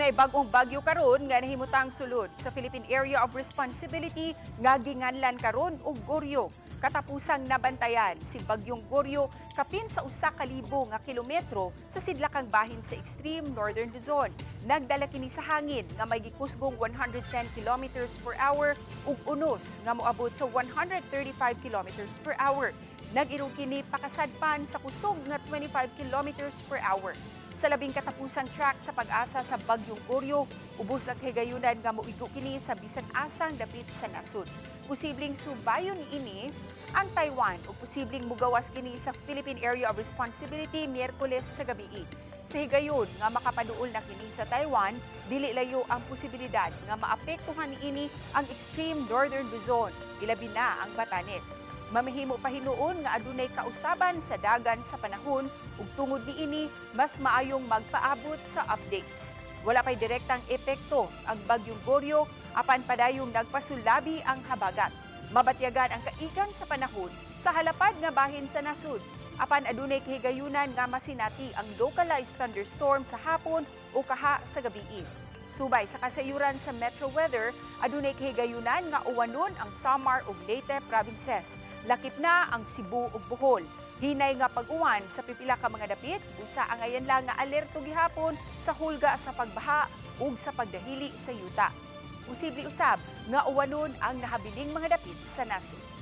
Adunay bag-ong bagyo karon nga nahimutang sulod sa Philippine Area of Responsibility nga ginganlan karon og Goryo. Katapusang nabantayan si Bagyong Goryo kapin sa 1,000 nga kilometro sa sidlakang bahin sa extreme northern Luzon. Nagdala kini sa hangin nga may gikusgong 110 kilometers per hour ug unos nga moabot sa 135 kilometers per hour. Nag-irog kini pakasadpan sa kusog nga 25 kilometers per hour. Sa labing katapusang track sa PAGASA sa Bagyong Goryo, ubos ang higayunan nga moigo kini sa bisan asang dapit sa nasod. Posibleng subayon niini ang Taiwan o posibleng mugawas kini sa Philippine Area of Responsibility Miyerkules sa gabii. Sa higayon nga makapaduol na kini sa Taiwan, dili layo ang posibilidad nga maapektuhan niini ang extreme northern Luzon, ilabi na ang Batanes. Mamahimo pa hinuon nga adunay kausaban sa dagan sa panahon ug tungod niini mas maayong magpaabot sa updates. Wala pay direktang epekto ang Bagyong Goryo, apan padayong nagpasulabi ang habagat. Mabatyagan ang kaigan sa panahon sa halapad nga bahin sa nasud. Apan adunay kahigayunan nga masinati ang localized thunderstorm sa hapon o kaha sa gabii. Subay sa kasayuran sa Metro Weather, adunay kahigayunan nga uwanon ang Samar ug Leyte provinces. Lakip na ang Cebu ug Bohol. Hinay nga pag-uwan sa pipila ka mga dapit, usa angayan lang nga alerto gihapon sa hulga sa pagbaha ug sa pagdahili sa yuta. Posible usab nga uwanon ang nahabiling mga dapit sa nasod.